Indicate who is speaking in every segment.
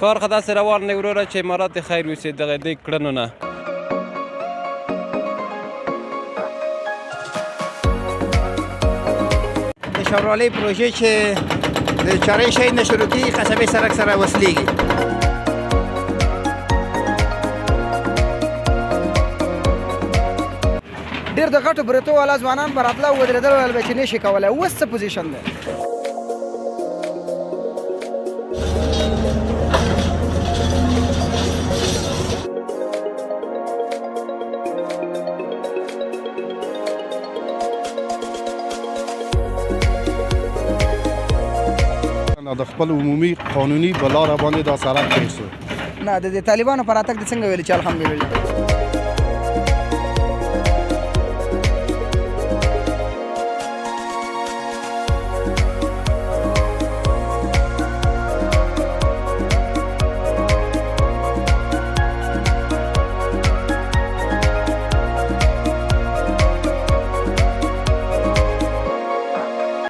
Speaker 1: کار خو داسې روان دی وروره چې امارات دې خیر وسي دغه دې کړنو نه.
Speaker 2: د شاروالۍ پروژې چې د چارې شي نه شروع کیږي، قصبې سرک سره وصلیږي.
Speaker 3: ډېر د غټو برېتو والا ځوانان به راتله او ودرېدل، ویل به چې نه شي کولی. اوس څه پوزیشن دی؟
Speaker 4: د خپل عمومي قانوني بلاره باندې دا سړک تیر شو.
Speaker 3: نه، د طالبانو پر راتګ د څنګه ویل چې الحمدلله؟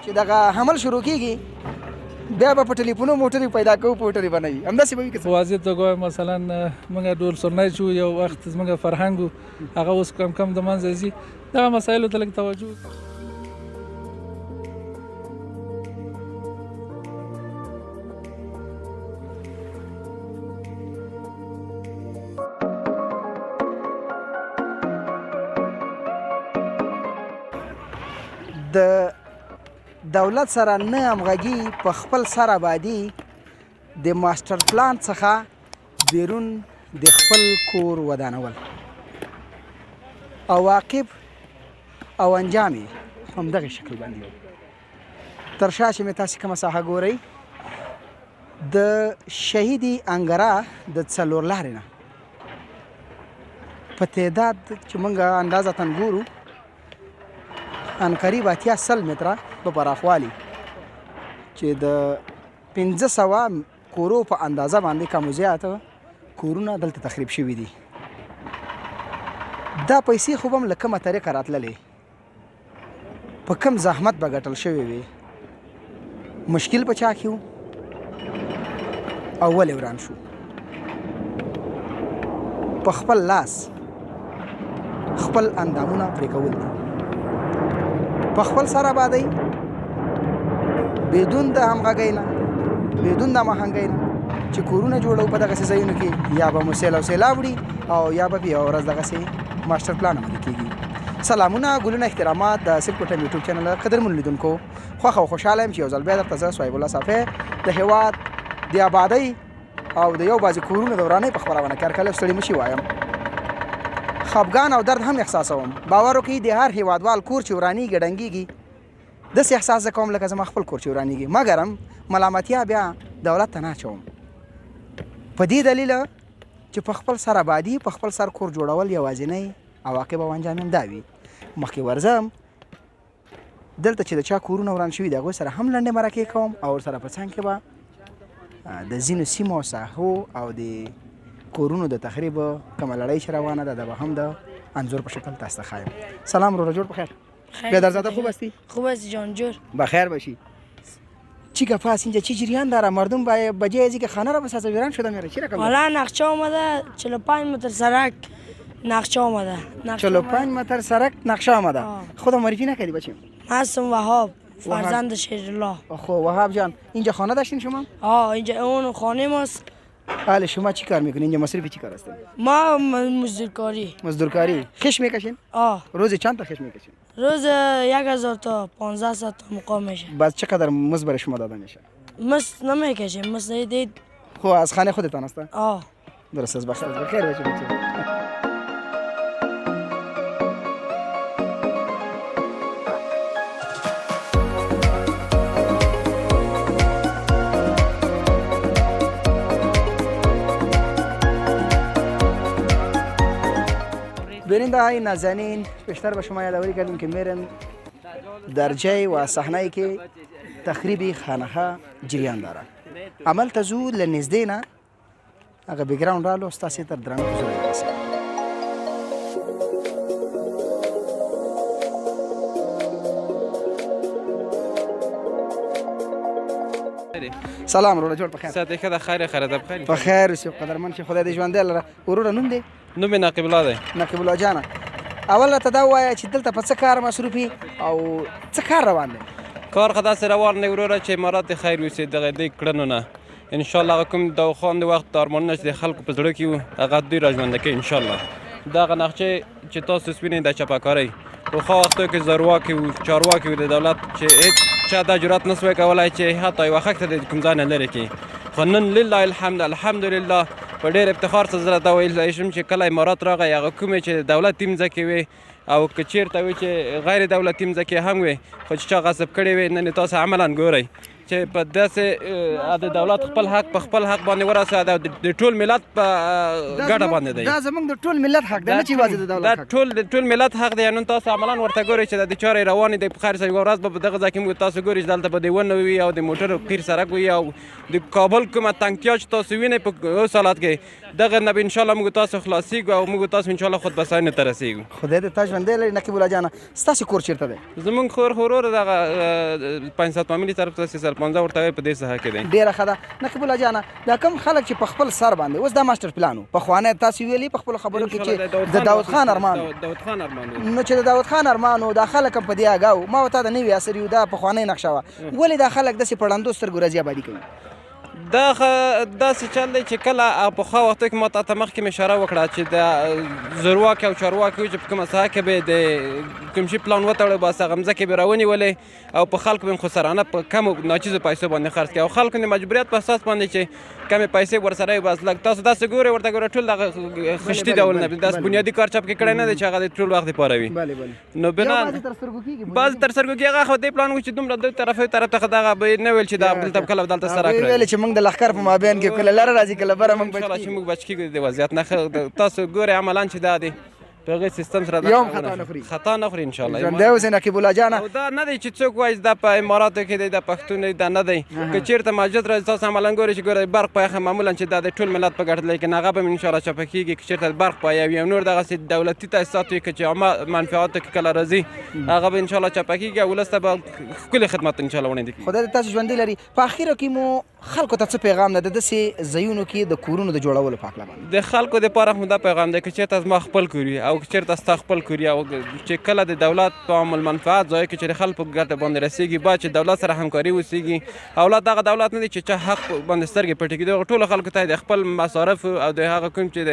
Speaker 3: چې دغه حمل شروع کیږي، بیا به په ټلیفونو موټرې پیدا کوو، موټرې به نه وي، همداسې به وي که څه؟
Speaker 5: واضح توګه مثلا موږ ډول سرنی چې یو وخت زموږ فرهنګ و، هغه اوس کم کم د منځه ځي. دغه مسایلو ته لږ توجه.
Speaker 3: د دولت سره نه همغږي، په خپل سر آبادي، د ماستر پلان څخه بیرون د خپل کور ودانول، عواقب او انجام یې همدغه شکل باندې وي. تر شا چې مې تاسې کومه ساحه ګورئ، د شهیدي انګرا د څلور لارې نه په تعداد چې موږ اندازه تن ګورو، ان قریب 80 100 متره په پراخوالي چې د 500 کورو په اندازه باندې کم و زیات کورونه دلته تخریب شوي دي. دا پیسې خو به هم له کومه طریقه راتللې، په کم زحمت به ګټل شوی وي، مشکل په چا کې و او ولې وران شو؟ په خپل لاس خپل اندامونه پرې کول دي، په خپل سر آبادۍ، بدون د همغږۍ نه، بدون د هماهنګۍ نه چې کورونه جوړو په دغسې ځایونو کې، یا به مو سیل او سیلاب وړي او یا به یوه ورځ دغسې ماسټر پلان عملي کېږي. سلامونه، ګلونه، احترامات د سیل کوټه یوټیوب چینل قدرمن لیدونکو، خوښ او خوشحاله یم چې یو ځل بیا درته زه صهیب الله صافی د هیواد د آبادۍ او د یو بعضې کورونو د ورانۍ په خپرونه کې هرکلی ستړي مشي وایم. خفګان او درد هم احساسوم. باور وکړئ، د هر هیوادوال کور چې ورانیږي، ړنګیږي، داسې احساس زه کوم لکه زما خپل کور چې ورانیږي. مګرم ملامتیا بیا دولت ته نه اچوم، په دې دلیل چې په خپل سر آبادي، په خپل سر کور جوړول یوازینی عواقب او انجام هم دا وي. مخکې ورځم، دلته چې د چا کورونه وران شوي د هغوی سره هم لنډې مرکې کوم او ورسره په څنګ کې به د ځینو سیمو او ساحو او د کورونو د تخریب کومه لړۍ چې روانه ده، دا به هم د انځور په شکل تاسو ته ښایم. سلام وروره، جوړ په خیر؟ بیادرزاده خوب هستی؟
Speaker 6: خوب هستی جان، جور.
Speaker 3: بخیر باشی. چی گپ هست اینجا؟ چی جریان داره؟ مردم با بجای از که خانه را بسازه ویران شده میره. چی رقم؟
Speaker 6: والا نقشه آمده، 45 متر سرک نقشه آمده.
Speaker 3: 45 متر سرک نقشه آمده. خودم معرفی نکردی بچیم.
Speaker 6: هستم وهاب، فرزند شیرالله.
Speaker 3: خب وهاب جان، اینجا خانه داشتین شما؟
Speaker 6: آه، اینجا اون خانه ماست.
Speaker 3: حالا شما چی کار میکنین اینجا؟ مصرف چی کار هستین؟
Speaker 6: ما مزدورکاری.
Speaker 3: مزدورکاری. خش میکشین؟
Speaker 6: آه.
Speaker 3: روزی چند تا خش میکشین؟
Speaker 6: روز 1000 تا 1500 تا مقام میشه.
Speaker 3: باز چقدر مزد برای شما داده میشه؟
Speaker 6: مزد نمیکشیم، مزد دید.
Speaker 3: خب از خانه خودتان است؟
Speaker 6: آه.
Speaker 3: درست است. بخیر، بخیر باشید بچه. بیننده های نازنین، بیشتر به شما یادآوری کردیم که میرن در جای و صحنه که تخریب خانه ها جریان داره. عمل ته ځو، له نږدې نه هغه بګراوند رالو، ستاسې تر درانه حضوره یې ورسوم. سلام وروره، جوړ په خیر؟
Speaker 1: صحت ښه ده، خیر خیر ده، بخیر.
Speaker 3: په خیر اوسې قدرمن شي، خدای دې ژوندی لره. وروره نوم دی؟
Speaker 1: نوم مې نقیب الله دی.
Speaker 3: نقیب الله جانه، اول راته دا ووایه چې دلته په څه کار مصروف او څه کار روان دی؟
Speaker 1: کار خو داسې روان دی وروره چې امارات د خیر وسي دغه دې کړنو نه انشاءالله هغه کوم د خان د وخت ارمانونه چې د خلکو په زړه کې وو هغه دوی را ژوندی کوي انشاءالله. دغه نقشې چې تاسو وینئ د چپکارۍ پخوا وختو کې زورواکي وو، چارواکي وو د دولت، چې هېڅ چا دا جرأت نه سوای کولای چې حتی یوه خښته د کوم ځای نه لرې کړي. خو نن لله الحمد الحمدلله په ډېر افتخار سره زه دا ویلی شم چې کله امارات راغی هغه کومې چې دولتي مځکې وې او که چېرته وي چې غیر دولتي مځکې هم وې خو چې چا غصب کړې وې، نن یې تاسو عملا ګورئ چې په داسې د دولت خپل حق په خپل حق باندې ورسه، د ټول ملت په ګټه باندې دی.
Speaker 3: دا زمونږ د ټول ملت حق دی، نه چې یوازې د دولت حق.
Speaker 1: دا ټول د ټول ملت حق دی. نن تاسو عملا ورته ګورئ چې د چارې روانې دی په خیر سره. یوه ورځ به په دغه ځای کې موږ تاسو ګورئ چې دلته به د ونو وي او د موټرو قیر سړک وي او د کابل کومه تنګتیا چې تاسو وینئ په اوس حالت کې دغه نه به انشاءالله موږ تاسو خلاصیږو او موږ تاسو انشاءالله خود بساینې ته رسیږو.
Speaker 3: خدای دې تا ژوندی لري. نقیب الله جانه، ستاسو کور چېرته دی؟
Speaker 1: زمونږ خور ورور دغه 5 فامیلي طرف ته 315 ورته وایي په دې ساحه کې دی.
Speaker 3: ډېره ښه ده. نقیب الله جانه، دا کوم خلک چې په خپل سر باندې اوس دا ماسټر پلان و پخوانی تاسو ویلي په خپلو خبرو کې چې د داود خان ارمان،
Speaker 1: داود خان ارمان،
Speaker 3: نو چې د داود خان ارمان و دا خلک هم په دې آګاه وو. ما و تا د نوي عصر یو، دا پخوانۍ نقشه وه، ولې دا خلک داسې په ړندو سترګو راځي آبادي کوي؟
Speaker 1: دا داسې چل دی چې کله پخوا وختو کې ما تا ته مخکې مې اشاره وکړه چې د زورواکي او چارواکي چې په کومه ساحه کې به د کوم شي پلان وتړو بس هغه مځکې به راونیولې او په خلکو به خسرانه په کمو ناچیزو پیسو باندې خرڅ کړي او خلکو د مجبوریت په اساس باندې چې کمې پیسې ورسره وي بس لږ تاسو داسې ګورئ ورته ګورئ ټول دغه خشتي ډول نه داسې بنیادي کار چپ کې کړی نه دی چې هغه د ټول وخت دپاره وي. نو بنا بعضې تر سترګو کېږي. هغه خو دې پلان و چې دومره د طرف طرف ته دغه به یې نه ویل چې دا دلته کله دلته سره کړی
Speaker 3: ویل چې موږ د لښکر په مابین کې کله لاره راځي کله بره موږ بچ
Speaker 1: چې موږ بچ کېږو د وضعیت نه. تاسو ګورئ عملا چې دا دی په هغه سیستم سره
Speaker 3: یو خطا نه خوري،
Speaker 1: خطا نه خوري ان شاء الله.
Speaker 3: ژوندی اوسې نقیب الله جانه.
Speaker 1: او دا نه دی چې څوک وایي دا په اماراتو کې دی دا پښتون دی، دا نه دی. که چېرته مسجد راځي تاسو عملا ګورئ چې ګورئ برق پایه معمولا چې دا د ټول ملت په ګټه، لیکن هغه به ان شاء الله چپه کېږي که چېرته برق پایه وي او نور دغسې دولتي تاسیسات وي که چې عامه منفعاتو کې کله راځي هغه به ان شاء الله چپه کېږي او ولس ته به ښکلي خدمت ان شاء الله وړاندې کېږي.
Speaker 3: خدای دې تاسو ژوندی لري. په اخیرو کې مو خلکو ته څه پیغام ده د داسې ځایونو کې د کورونو د جوړولو په هکله باندې؟
Speaker 1: د خلکو دپاره هم دا پیغام دی که چېرته زما خپل کور وي او که چېرته ستا خپل کور وي او چې کله د دولت په عام المنفعت ځای کې چې د خلکو په ګټه باندې رسېږي باید چې دولت سره همکاري وسیږي. اولاد دغه دولت نه دی چې چا حق باندې سترګې پټې کړي، دغه ټولو خلکو ته د خپل مصارف او د هغه کوم چې د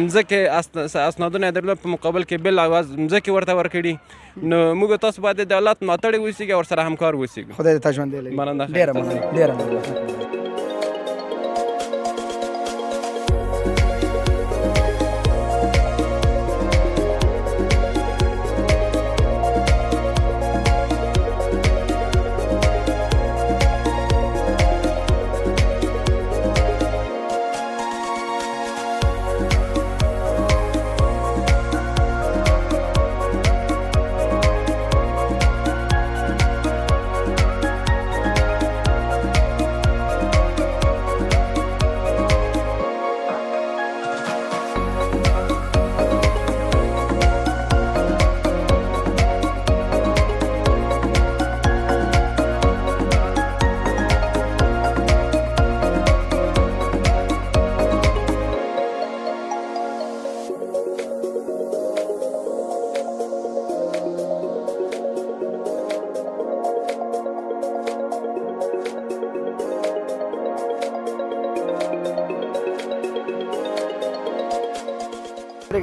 Speaker 1: مځکې اسنادونه یې درلود په مقابل کې بل عوض مځکې ورته ورکړي. نو موږ تاسو باید د دولت ملاتړي اوسیږي او ورسره همکار اوسیږو.
Speaker 3: خدای دې تا ژوندی لري.
Speaker 1: مننه،
Speaker 3: ډېره مننه، ډېره مننه.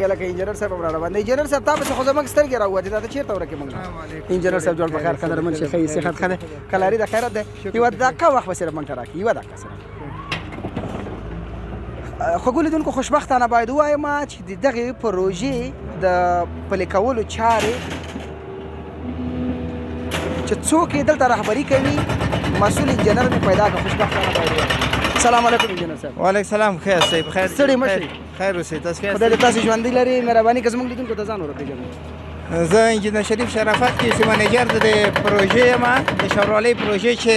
Speaker 3: لکه انجینر صاحب هم را روان دی. انجینر صاحب تا پسې خو زموږ سترګې راووتې، دا ته چېرته ورکې موږ؟ انجینر صاحب جوړ په خیر، قدرمن شي، ښه یې، صحت ښه دی، کلاري د خیرت دی. یوه دقیقه وخت به صرف موږ ته راکړي، یوه دقیقه صرف. خوږو لیدونکو خوشبختانه باید ووایم چې د دغې پروژې د پلي کولو چارې چې څوک یې دلته رهبري کوي مسؤل انجینر مې پیدا کړ، خوشبختانه باید ووایم. سلام علیکم انجینر صاحب.
Speaker 2: وعلیکم سلام، ښه یاستئ؟ په خیر،
Speaker 3: ستړي مه شئ.
Speaker 2: خیر اوسئ، تاسو ښه یاستئ؟
Speaker 3: خدای دې تاسو ژوندی لري. مهرباني که زموږ لیدونکو ته ځان وروپېژنئ.
Speaker 2: زه انجینر شریف شرافت کې چې منیجر د دې پروژې یم، د شاروالۍ پروژې چې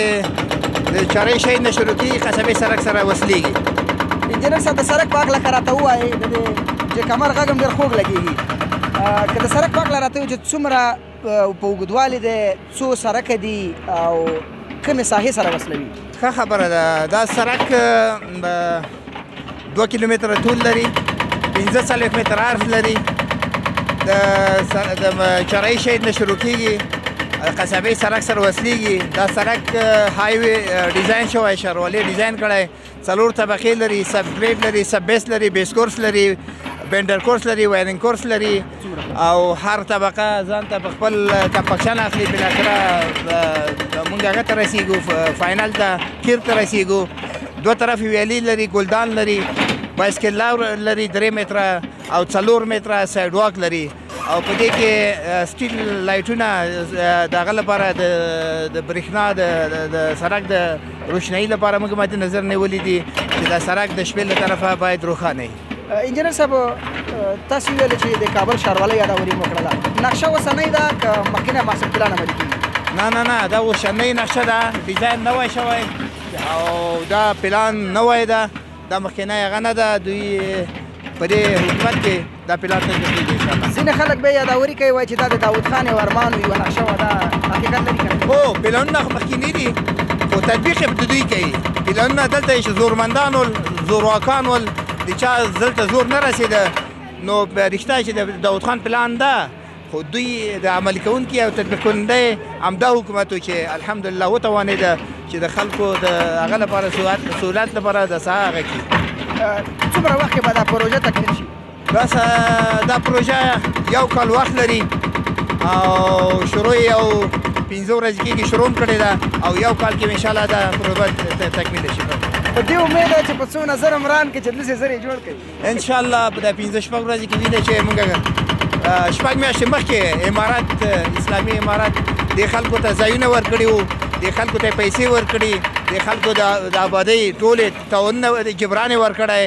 Speaker 2: د چارۍ شهید نه شروع کېږي قصبې سړک سره وصلېږي.
Speaker 3: انجینر صاحب د سړک په هکله که راته ووایئ، د دې چې کمر غږ هم ډېر خوږ لګېږي، که د سړک په هکله راته ووایئ چې څومره په اوږدوالي دی، څو سړکه دي او کومې ساحې سره وصلوي؟
Speaker 2: ښه خبره ده. دا سړک 2 کیلومتره طول لري، 45 متره عرض لري. د چرای شهید نه شروع کیږي، قصبې سړک سره وصلیږي. دا سړک highway design شوی، ښاروالۍ design کړی. 4 طبقې لري، sub grade لري، sub base لري، base course لري، binder course لري، wiring course لري، او هر طبقه ځان ته په خپل compaction اخلي. بالاخره موږ هغه ته رسیږو، final ته، کیر ته رسیږو. 2 طرف ویالې لري، ګلدان لري، بایسکل لار لري، 3 متره او 4 متره sidewalk لري. او په دې کې street لایټونه د هغه لپاره د برېښنا د سړک د روشنایي لپاره موږ مد نظر نیولي دي چې دا سړک د شپې له طرفه باید روښانه وي.
Speaker 3: انجینر صاحب، تاسو ویل چې د کابل ښاروالۍ یادوري مو کړله، نقشه اوسنۍ ده که مخکینی master plan عملي کېږي؟
Speaker 2: نه نه نه، دا اوسنۍ نقشه ده، design نوی شوی او دا پلان نوی ده، دا مخکینی هغه نه ده. دوی په دې حکومت کې دا پلان تطبیقېږي ان شاء الله.
Speaker 3: ځینې خلک به یادوري کوي، وایي چې دا د داود خان یو ارمان و، یوه نقشه وه، دا حقیقت لري که نه؟
Speaker 2: هو، پلانونه خو مخکیني دي، خو تطبیق یې د دوی کوي. پلانونه دلته چې زورمندان ول، زورواکان ول، د چا دلته زور نه رسېده، نو رښتیا چې د داود خان پلان ده، خو دوی د عملي کوونکي او تطبیق کوونکی همدا حکومت و چې الحمدلله وتوانېده چې د خلکو د هغه لپاره سهولت لپاره د ساحه هغه کړي.
Speaker 3: څومره وخت کې به دا پروژه تکمیل شي؟
Speaker 2: بس دا پروژه 1 کال وخت لري او شروع یې یو 5 ورځې کېږي شروع هم کړې ده، او 1 کال کې به انشاءالله دا پروژه تکمیل شي.
Speaker 3: په دې امید چې په څو نظر هم ران کړي چې داسې زر یې جوړ کړي.
Speaker 2: انشاءالله په دا 5-6 ورځې کې وینئ چې موږ 6 میاشتې مخکې امارت، اسلامي امارت دې خلکو ته ځایونه ورکړي وو، دې خلکو ته پیسې ورکړي، دې خلکو د آبادۍ ټولې تاوانونه جبران یې ورکړی،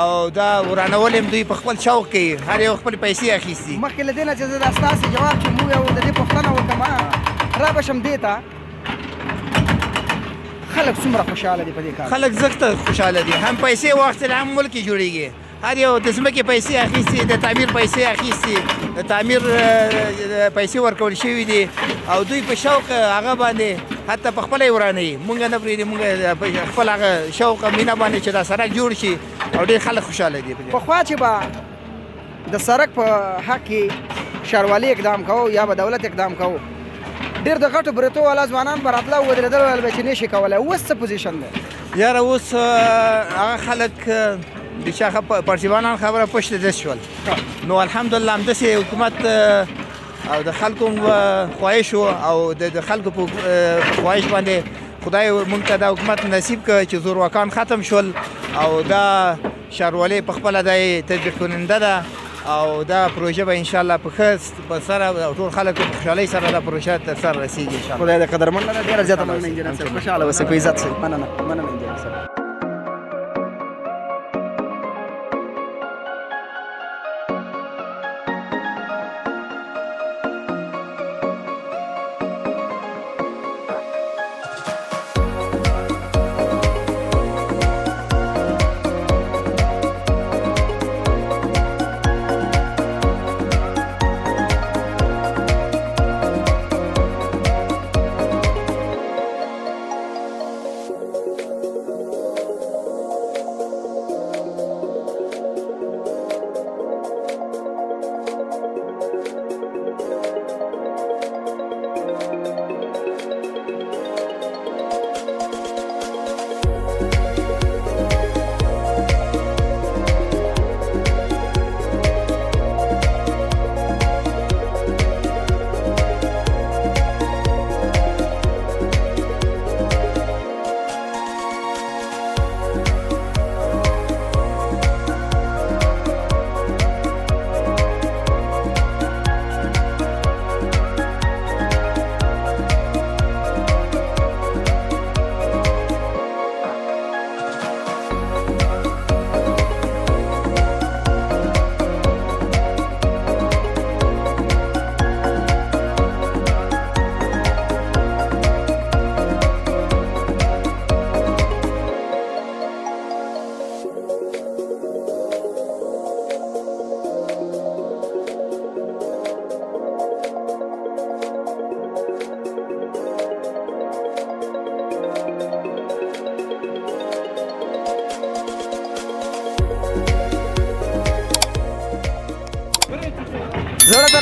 Speaker 2: او دا ورانول هم دوی په خپل شوق کوي، هر یو خپلې پیسې اخیستي.
Speaker 3: مخکې له دې نه چې زه دا ستاسې جواب چې موږ یو د دې پوښتنه وکړم، را به شم دې ته، خلک څومره خوشحاله دي په دې کار؟
Speaker 2: خلک زښته خوشحاله دي، هم پیسې واخیستل هم ملک یې جوړېږي. هر یو د ځمکې پیسې اخیستي، د تعمیر پیسې اخیستي، د تعمیر پیسې ورکول شوي دي، او دوی په شوق هغه باندې حتی په خپله یې ورانوي. مونږ نه پرېږدي، مونږ په خپل هغه شوق او مینه باندې چې دا سړک جوړ شي، او ډېر خلک خوشحاله دي په دې.
Speaker 3: پخوا چې به د سړک په حق کې ښاروالي اقدام کاوه یا به دولت اقدام کاوه، ډېر د غټو برېتو والا ځوانان به راتله او ودرېدل، ویل به چې نه شي کولی. اوس څه position دی؟
Speaker 2: یاره اوس هغه خلک د چا پارسیوانان خبره پشت دست شول، نو الحمدلله همداسې حکومت او د خلکو خواهش و، او د خلکو په خواهش باندې خدای مونږ ته دا حکومت نصیب کړ چې زورواکان ختم شول، او دا ښاروالۍ په خپله دا یې تطبیق کننده ده، او دا پروژه به انشاءالله په ښه په سره او ټول خلک په خوشحالۍ سره دا پروژه تر سره رسېږي انشاءالله.
Speaker 3: خدای دې قدرمن لره. ډېره زیاته مننه انجینر صاحب، خوشحاله اوسئ، په عزت شئ. مننه، مننه انجینر صاحب.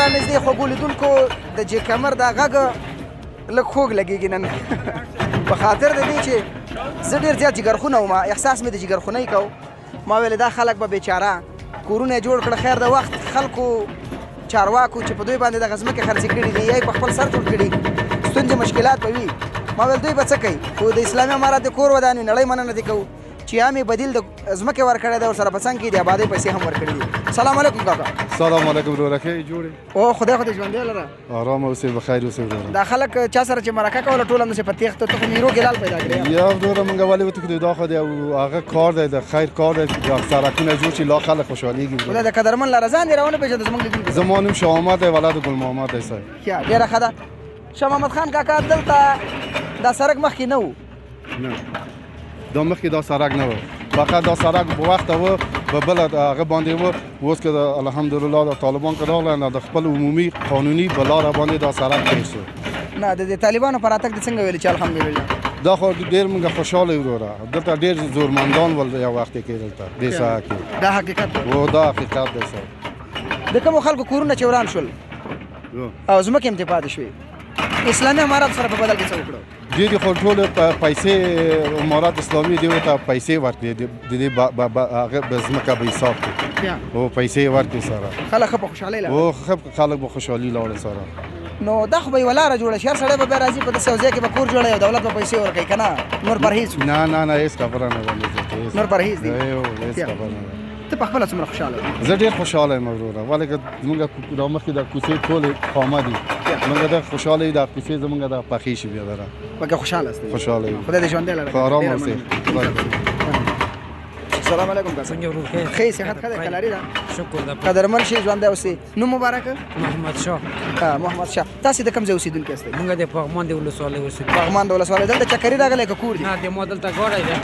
Speaker 3: رانږدې خوږو لیدونکو، د جیکمر دا غږ لږ خوږ لګېږي نن په خاطر د دې چې زه ډېر زیات جګرخونه وم، احساس مې د جګرخونۍ کو. ما ویل دا خلک به بیچاره کورونه یې جوړ کړه، خیر د وخت خلکو چارواکو چې په دوی باندې دغه ځمکې خرڅې کړي دي یا یې په خپل سر جوړ کړي، ستونزې مشکلات به وي. ما ویل دوی به څه کوي، خو د اسلامي امارت د کور ودان وي، نړۍ مننه دې کوو چې هم یې بدیل د ځمکې ورکړی دی، ورسره په څنګ کې د ابادۍ پیسې هم ورکړي دي. سلام علیکم کاکا.
Speaker 4: سلام علیکم وروره، ښه یې جوړ یې؟
Speaker 3: او خدای خو دې ژوندی لره.
Speaker 4: آرام اوسې، بخیر اوسې وروره.
Speaker 3: دا خلک چا سره چې مرکه کوله ټول همداسې په تېښته، ته خو میرو ګلال پیدا کړې.
Speaker 4: یا وروره مونږ ولې وتښتېدو، دا خو د یو هغه کار دی، د خیر کار دی، دا سړکونه جوړ شي لا خلک خوشحالېږي.
Speaker 3: خدای د قدرمن لره، ځان دې راونه پېژنده زموږ لیدونکو.
Speaker 4: زما نوم شاه محمد دی، ولد ګل محمد دی صاحب.
Speaker 3: ښه ډېره ښه ده. شاه محمد خان کاکا، دلته دا سړک مخکې نه و؟
Speaker 4: نه، دا مخکې دا سړک نه و، فقط دا سړک په وخت و په بل هغه باندې و. اوس که الحمدلله د طالبان که راغله نو د خپل عمومي قانوني په لاره باندې دا سړک تېر شو.
Speaker 3: نه، د دې طالبانو په راتګ دې څنګه ویلي چې الحمدلله؟
Speaker 4: دا خو ډېر مونږ خوشحاله یو وروره، دلته ډېر زورمندان ول یو وخت کې دلته دې ساحه کې.
Speaker 3: دا حقیقت دی.
Speaker 4: و دا حقیقت دی صاحب.
Speaker 3: د کومو خلکو کورونه چې وران شول او ځمکې هم ترې پاتې شوې، اسلامي امارات سره په بدل کې څه وکړو؟
Speaker 4: دې دي خو ټول پیسې امارات اسلامي دی ورته پیسې ورکړي، د دې هغه به ځمکه به حساب کړي او پیسې یې ورکړي سره.
Speaker 3: خلک ښه په خوشحالۍ لاړل.
Speaker 4: او ښه خلک به خوشحالي لاړل سره.
Speaker 3: نو دا خو به یوه لاره جوړه شي، هر سړی به بیا راځي په داسې یو ځای کې به کور جوړوي او دولت به پیسې ورکوي، که نه نور پرهېز وي.
Speaker 4: نه نه نه، هېڅ خبره نه ده،
Speaker 3: نور پرهېز دی.
Speaker 4: هېڅ خبره نه ده.
Speaker 3: ته په خپله څومره خوشحاله یې؟
Speaker 4: زه ډېر خوشحاله یم وروره، ولې که زموږ دا مخکې دا کوڅې ټولې خامه دي، موږ دا خوشحاله یو، دا کوڅې زموږ دا پخې شي بیا دره.
Speaker 3: پکې خوشحاله یاست؟
Speaker 4: خوشحاله یو.
Speaker 3: خدای دې ژوندی لره.
Speaker 4: ښه آرام اوسې.
Speaker 3: سلام علیکم کاکا.
Speaker 7: څنګه ورور ښه یې؟
Speaker 3: ښه یې، صحت ښه دی، کلاري ده؟
Speaker 7: شکر ده.
Speaker 3: قدرمن شې، ژوندی اوسې. نوم مبارک؟
Speaker 7: محمد شاه.
Speaker 3: محمد شاه، تاسې د کوم ځای اوسېدونکي یاستئ؟
Speaker 7: موږ د پغمان د ولسوالۍ اوسېدونکي.
Speaker 3: پغمان د ولسوالۍ. دلته چکري راغلی که کور دي؟
Speaker 7: نه، د ما دلته ګاډی دی،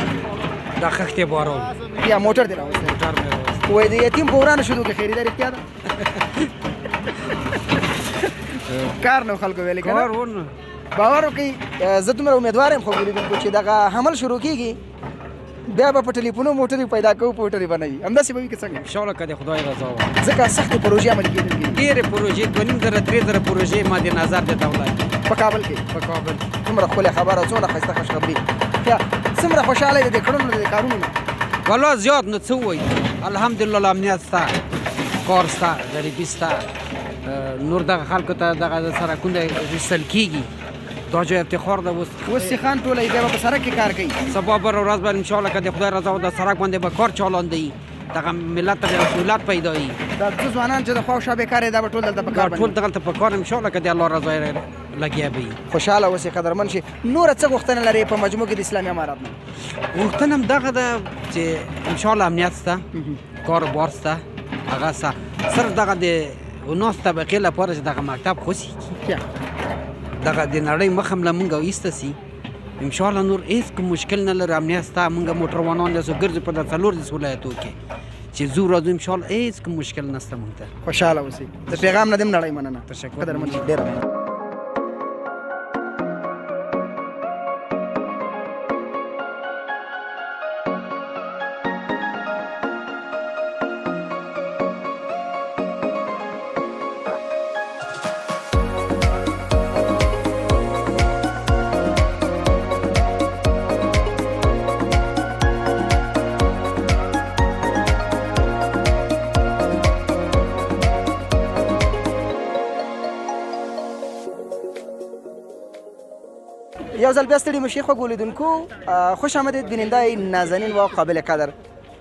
Speaker 7: دا خښتې باران.
Speaker 3: یا موټر دې راوستی؟
Speaker 7: موټر مې راوستی.
Speaker 3: وایي د یتیم په ورانو شیدو کې خیري ده، رښتیا ده؟ کار نو خلکو ویلې که نه؟
Speaker 7: کار و نه.
Speaker 3: باور وکړئ زه دومره امیدوار یم خو لیدونکو چې دغه حمل شروع کېږي بیا به په ټلیفونو موټرې پیدا کوو، په موټرې به نه وي، همداسې به وي که څنګه؟
Speaker 7: انشاءالله که د خدای رضا وه.
Speaker 3: ځکه سختې پروژې عملي کېدونکې دي.
Speaker 7: ډېرې پروژې، 2,500 3,000 پروژې مد نظر د دولت
Speaker 3: په کابل کې.
Speaker 7: په کابل کې.
Speaker 3: څومره ښکلې خبره، څومره ښایسته خوشخبري. څومره خوشحاله یې د دې کړنو، د دې کارونو نه؟
Speaker 7: والله زیات نو څه ووایو، الحمدلله امنیت شته، کار شته، غریبي شته، نور دغه خلکو ته دغه سړکونه ویستل کېږي، دا جای افتخار ده. اوس
Speaker 3: اوس سیخان ټوله بیا به په سړک کې کار کوي.
Speaker 7: سبا بله ورځ به انشاءالله که د خدای رضا وه د سړک باندې به کار چالان دی، دغه ملت ته به یو سهولت پیدا وي.
Speaker 3: دا څه ځوانان چې د خوا او شا بېکاره دي، دا به ټول دلته په کار
Speaker 7: دا ټول دغلته په کار انشاءالله که د الله رضا یې لګیا به وي.
Speaker 3: خوشحاله اوسې، قدرمن شې. نوره څه غوښتنه لرې په مجموع کې د اسلامي امارات نه؟
Speaker 7: غوښتنه هم دغه ده چې انشاءالله امنیت شته، کار بار شته، هغه شته، صرف دغه د ناس طبقې لپاره چې دغه مکتب خوشي کړي، دغه د نړۍ مخ هم له مونږ ایسته سي انشاءالله. نور هېڅ کوم مشکل نه لرو، امنیت شته، مونږ موټروانان یاسو ګرځو په دا 34 ولایتو کې چې ځو راځو انشاءالله هېڅ کوم مشکل نشته مونږ ته.
Speaker 3: خوشحاله اوسئ، د پیغام نه دې هم نړۍ مننه.
Speaker 7: تشکر.
Speaker 3: قدرمن شې، ډېره مننه. یو ځل بیا ستړي مشي خوږو لیدونکو، خوش آمدید بیننده نازنین و قابل قدر.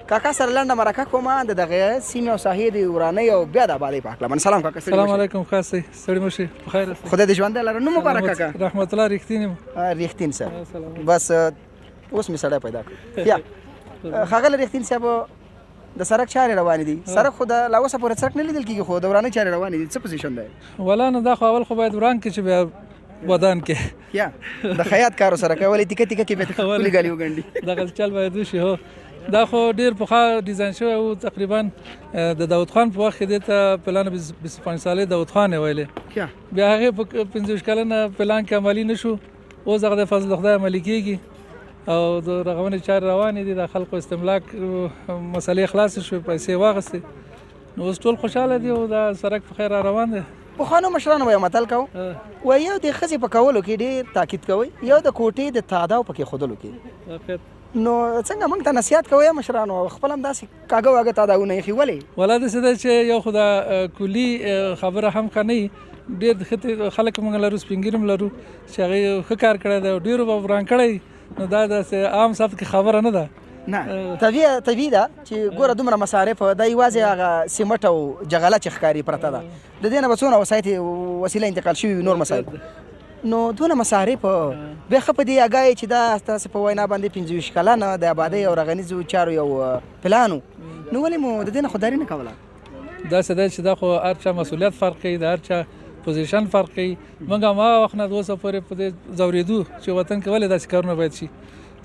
Speaker 3: کاکا سره لنډه مرکه کوم د دغه سیمې او ساحې د ورانۍ او بیا د آبادۍ په هکله باندې. سلام کاکا، ستړي
Speaker 5: سلام
Speaker 3: مشي.
Speaker 5: علیکم، ښه یاستئ؟ ستړي مشي، په خیر یاستئ؟
Speaker 3: خدای دې ژوندی لره. نوم مبارک کاکا؟
Speaker 5: رحمت الله رښتین یم.
Speaker 3: رښتین صاحب،
Speaker 5: سلام.
Speaker 3: بس اوس مې سړی پیدا کړ. یا ښاغلی رښتین صاحب، د سړک چارې روانې دي، سړک خو د لا اوسه پورې سړک نه لیدل کېږي، خو د ورانۍ چارې روانې دي، څه پوزیشن دی؟
Speaker 5: ولا نه، دا خو اول خو باید وران کړي چې بیا ودان کې.
Speaker 3: یا د خیاط کار سره کوي، ولې تیکه تیکه کې به ښکلې ګالي وګنډي.
Speaker 5: دغه چل باید وشي. هو، دا خو ډېر پخوا ډیزاین شوی و، تقریبا د داود خان په وخت کې دې ته پلان 25 سالې داود خان یې ویلې. بیا هغې په 25 کلنه پلان کې عملي نه شو، اوس دغه د فضل خدای عملي کېږي او د رغونې چارې روانې دي. د خلکو استملاک مسئلې خلاصې شوې، پیسې واخیستې، نو اوس ټول خوشحاله دي او دا سړک په خیر را روان دی.
Speaker 3: پخوانو مشرانو به یو متل کوو، وایي یو د ښځې په کولو کې ډېر تاکید کوئ، یو د کوټې د تاداو په کېښودلو کې. نو څنګه موږ ته نصیحت کوئ مشرانو، او خپل هم داسې کاږه واږه تاداونه ایښي، ولې؟
Speaker 5: ولا داسې ده چې یو خو دا کلي خبره هم ښه نه وي، ډېر ښه خلک موږ لرو، سپین ږیري هم لرو چې هغوی ښه کار کړی دی او ډېرو به وران کړی، نو دا داسې عام سطح کې خبره نه ده.
Speaker 3: نه طبیعي ده چې ګوره دومره مصارف دا یوازې هغه سیمټ او جغله چې ښکاري پرته ده، د دې نه به څونه وسایط وسیله انتقال شوي وي، نور مسایل، نو دونه مصارف بیا ښه په دې اګاه یې چې دا ستاسې په وینا باندې 25 کلنه د ابادۍ او رغنیزو چارو یو پلان و، نو ولې مو د دې نه خودداري نه کوله؟
Speaker 5: داسې دی چې دا خو هر چا مسؤلیت فرق کوي، د هر چا position فرق کوي. موږ هم هغه وخت نه د اوسه پورې په دې ځورېدو چې وطن کې ولې داسې کارونه باید شي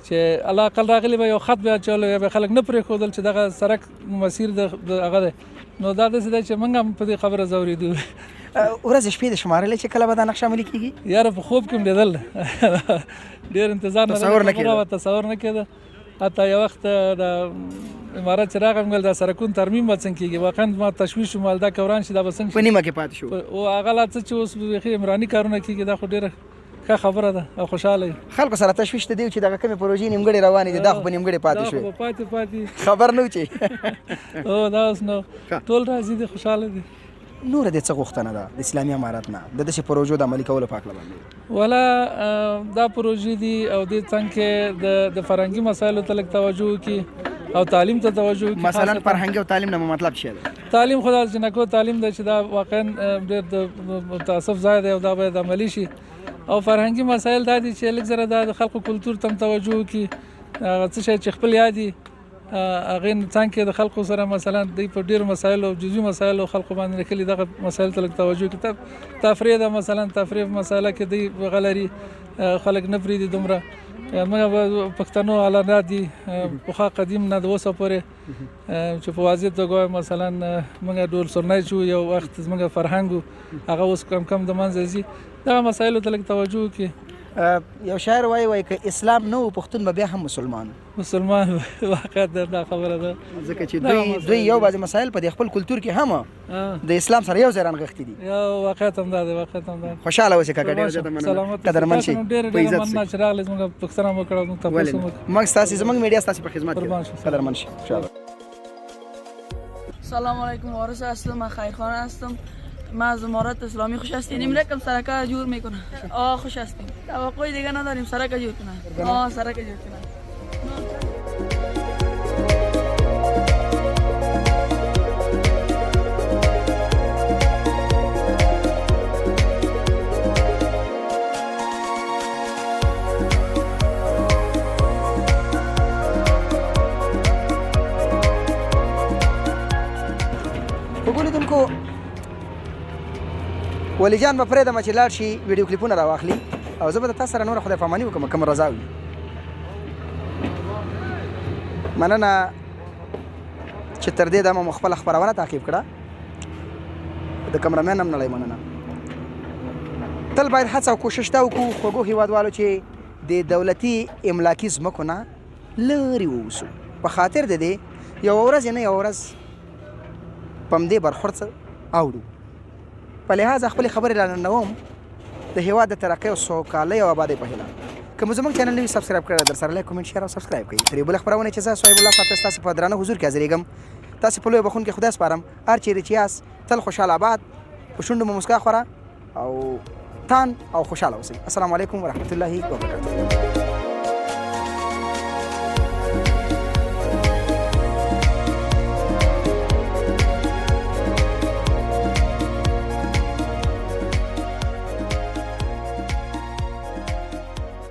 Speaker 5: چې الله اقل راغلي به یو خط به اچولی یا به خلک نه پرېښودل چې دغه سړک مسیر د هغه دی. نو دا داسې دی چې موږ هم په دې خبره ځورېدو.
Speaker 3: ورځې شپې د شمارلې چې کله به دا نقشه عملي کېږي؟
Speaker 5: یاره په خوب کې مې لیدل، ډېر انتظار نه تصور نه کېده. حتی یو وخت د امارت چې راغی موږ دا سرکون ترمیم به څنګه کېږي، واقعا ما تشویش شوم، دا که وران شي دا به څنګه
Speaker 3: شي، په نیمه کې پاتې شو.
Speaker 5: او هغه لا څه چې اوس بیخي عمراني کارونه کېږي، دا خو ډېره ښه خبره ده او خوشحاله یو.
Speaker 3: خلکو سره تشویش ته دی چې دغه کومې پروژې نیمګړې روانې دي، دا خو به نیمګړې پاتې شوې،
Speaker 5: دا خو به پاتې
Speaker 3: خبر نه و چې
Speaker 5: او دا اوس نو ټول راضي دي، خوشحاله دي.
Speaker 3: نوره د څه غوښتنه ده د اسلامي امارت نه د داسې پروژو د عملي کولو په هکله باندې؟
Speaker 5: ولا دا پروژې دي او دې څنګ کې د فرهنګي مسایلو ته لږ توجه وکړي او تعلیم ته توجه وکړي.
Speaker 3: مثلا فرهنګي او تعلیم نه مطلب څه دی؟
Speaker 5: تعلیم خو دا جینکو تعلیم دی چې دا واقعا ډېر د تاسف ځای دی او دا باید عملي شي. او فرهنګي مسایل دا دي چې لږ زره دا د خلکو کلتور ته هم توجه وکړي، هغه څه شی چې خپل یاد دي هغې څنګ کې د خلکو سره مثلا دوی په ډېرو مسایلو جزوي مسایلو خلکو باندې لیکلي دغه مسایل ته لږ توجه کړي. تفریح ده مثلا، تفریح مسایله کې دوی هغه لري، خلک نه پرېږدي دومره. موږ پښتنو علانات دي پخوا قدیم نه د اوسه پورې چې په واضح توګه وایم، مثلا موږ ډول سرنی چې یو وخت زموږ فرهنګ و، هغه اوس کم کم د منځه ځي، دغه مسایلو ته لږ توجه وکړي.
Speaker 3: یو شاعر وایي که اسلام نه و پښتون به بیا هم مسلمان و.
Speaker 5: مسلمان واقعا دا خبره ده،
Speaker 3: ځکه چې دوی یو بعضې مسایل په دې خپل کلتور کې هم د اسلام سره یو ځای رانغښتي دي.
Speaker 5: یو واقعیت هم دا دی، واقعیت هم دا.
Speaker 3: خوشحاله اوسې کاکا، ډېره زیاته مننه، قدرمن شئ،
Speaker 5: په عزت مننه چې راغلې، زموږ پوښتنه مو وکړه، موږ تپوس مو وکړ.
Speaker 3: موږ ستاسې زموږ میډیا ستاسې په خدمت کې ده، قدرمن شئ.
Speaker 8: سلام علیکم، وارث هستم، من خیرخانه هستم، ما از امارت اسلامی خوش هستیم. نیم رقم سرکه جور میکنه. آه خوش هستیم، توقع دیگه نداریم، سرکه جور کنه. آه سرکه جور کنه.
Speaker 3: وګولیدونکو ولي جان به پرېږدم چې لاړ شي ویډیو کلیپونه راواخلي او زه به د تاسو سره نوره خدای پاماني وکړم کوم رضا وي. مننه چې تر دې دمه مو خپله خپرونه تعقیب کړه، د کمرمین هم نړۍ مننه. تل باید هڅه او کوشش دا وکړو خوږو هیوادوالو چې د دولتي املاکي ځمکو نه لرې واوسو، په خاطر د دې یوه ورځ نه یوه ورځ په همدې برخورد څه اوړو. په لحاظ خپلې خبرې را ننوم د هیواد د ترقۍ او سوکالۍ او آبادۍ په هیله. که مو زموږ channel نوي subscribe کړی در سره like، comment، share او subscribe کړئ. تر یو بله خپرونې چې زه صهیب الله صافی ستاسې په درانه حضور کې حاضرېږم، تاسې په لوی بخښونکي خدای سپارم. هر چیرې چې یاست تل خوشحاله آباد، په شونډو مو مسکا خوره او تان او خوشحاله اوسئ. السلام علیکم ورحمت الله وبرکاته.